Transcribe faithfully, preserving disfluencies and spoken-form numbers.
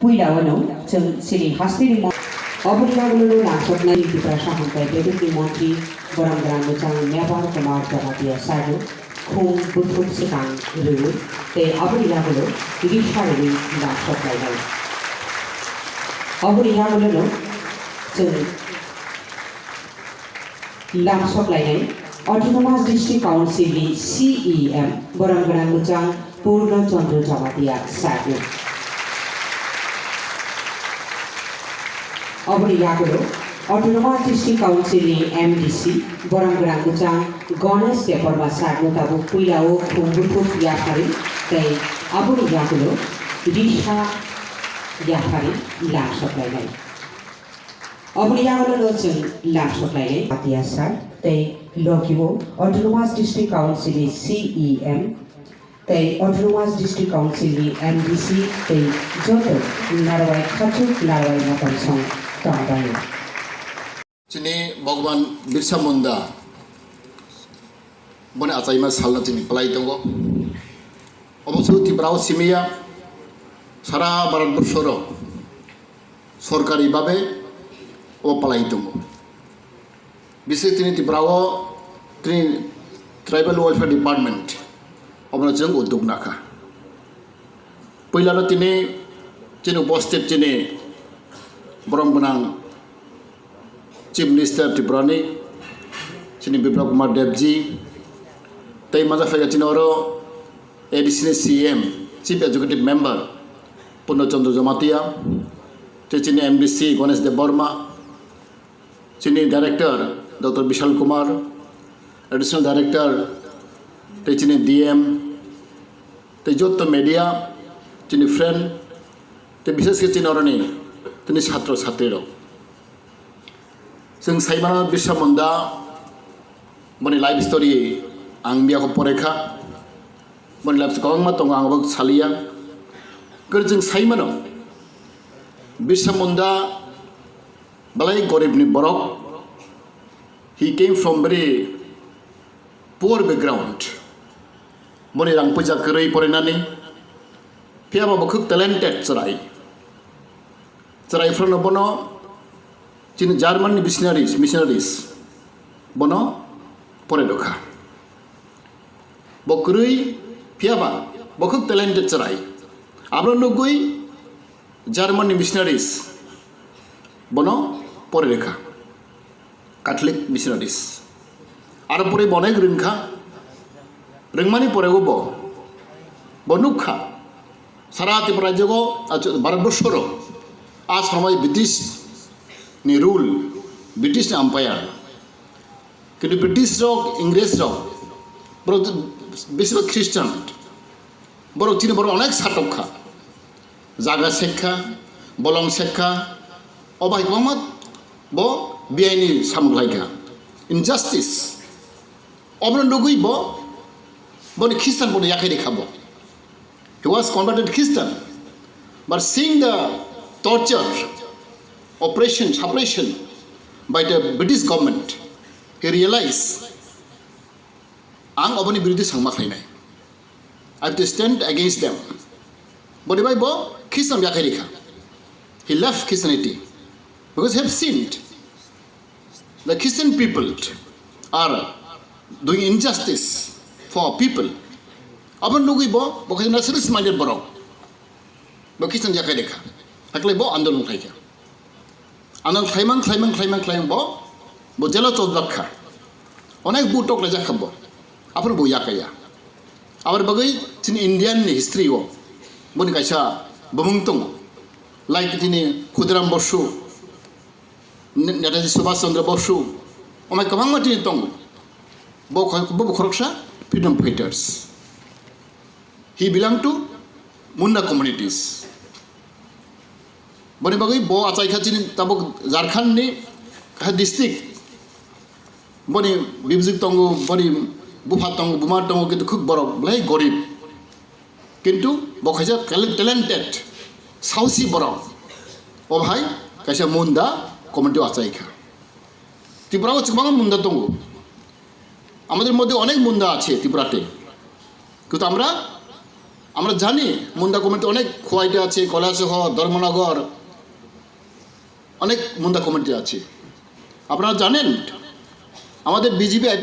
Puila wano chwng chini hasteni mo-, oboni yagulo no nangsoknai Tiprasa hamkrai bedekni montri borok gwnang bwchang Mepar Kumar Jamatia sadu khum buthuk swkang rwui tei aboni yagulo risa rwui nangsok lainai. Oboni yagulo no chwng lamsok lainai Autonomous District Council ni C E M borok gwnang bwchang Purno Chandra Jamatia sadu. Oboni yagulo Autonomous District Council ni M D C borok gwnang bwchang Ganesh Debbarma sadu tabuk puilao khum buthuk yaphari tei aboni yagulo risa yaphari lamsok lainai. Oboni yagulo no chwng lamsok lainai. Patia sir tei logio Autonomous District Council ni C E M tei Autonomous District Council ni M D C tei joto narwai khachuk narwai motom song tongbaio. Chini Bhagwan Birsa Munda boni achaima salno chini palai tongo. Obo se Tripura o simiya sara Bharat borsoro sorkari babe o palai tongo. Bisi tini Tripura o tini Tribal Welfare Department obono chwng udduk nakha. Puilano tini chini upasthit chini borom gwnang Chief Minister Tripura ni chini Biplab Kumar Deb ji tei masa phaikha chini oro A D C ni C M, Chief Executive Member Purno Chandra Jamatia, tei chini M D C Ganesh Debbarma, chini Director Doctor Bishal Kumar, Additional Director, tei chini D M, tei joto media, chini friend, tei bishesh khe chini oroni tini chhatro chhatri rok. Chwng saimano Birsa Munda boni life story ang miyakho porekha. Boni life kwbangma tongo, ang bo saliya. Kwrwi chwng saimano Birsa Munda belai goribni borok. He came from very poor background. Boni rang puisa kwrwi porinani. Phiyaba bo khuk talented chwrai. Chwraifrano bono chini German ni missionaries, missionaries bono pore rwkha. Bo kwrwi phiyaba bo khuk talented chwrai. Abono nugwi German ni missionaries bono pore rwkha. Catholic missionaries. Aro pore bo onek rwngkha, rwngmani porego bo, bo nukha, sara Tripura rajyogo, achu-, Bharatborsoro, a somoi British ni rule, British ni umpire. Kintu British rok, Ingres rok, borok besibak Christian, borok chini borok onek satok kha. Jaga sekha, bolong sekha, o bai kwbangma bo biyaini samung khlaikha. Injustice. Obono nugwi bo, boni Christian bono yakhai rikha bo. He was converted Christian, but seeing the torture, oppression, suppression by the British government, he realized, ang oboni biruddhe sangma khlainai. I have to stand against them. Boni bai bo Christian yakhai rikha. He left Christianity because he have seen the Christian people are doing injustice for people. Abo nugwi bo, bo khe nationalist minded borok. Bo Christian yakhai rikha. Hakle bo andolon khaikha. Ano khlaimang, khlaimang, khlaimang, khlaimang bo, bo jelo chojak kha. Onek bu tok lejak kha bo. Aphuru bo yakaya. Aboni bagwi chini Indian ni history o boni kaisa bumung tongo. Like chini Khudiram Bosu, Ne-, Netaji Subhash Chandra Bosu, omai kwbangma chini tongo. Bo kho-, bo, bo khoroksa freedom fighters. He belong to Munda communities. Boni bagwi bo achai kha chini tabuk Jharkhand ni kaisa district. Boni bibjwk tongo, boni bupha tongo, buma tongo, kintu khuk borok belai gorib. Kintu bo kaisa talent-, talented, sausi borok. O bhai kaisa Munda community o achai kha. Tripura o kwbangma Munda tongo. আমাদের মধ্যে অনেক মুন্ডা আছে ত্রিপুরাতে, কিন্তু আমরা আমরা জানি মুন্ডা কমিউনিটি অনেক খোয়াইতে আছে, কৈলাসহর, ধর্মনগর, অনেক মুন্ডা কমিউনিটি আছে। আপনারা জানেন, আমাদের বিজেপি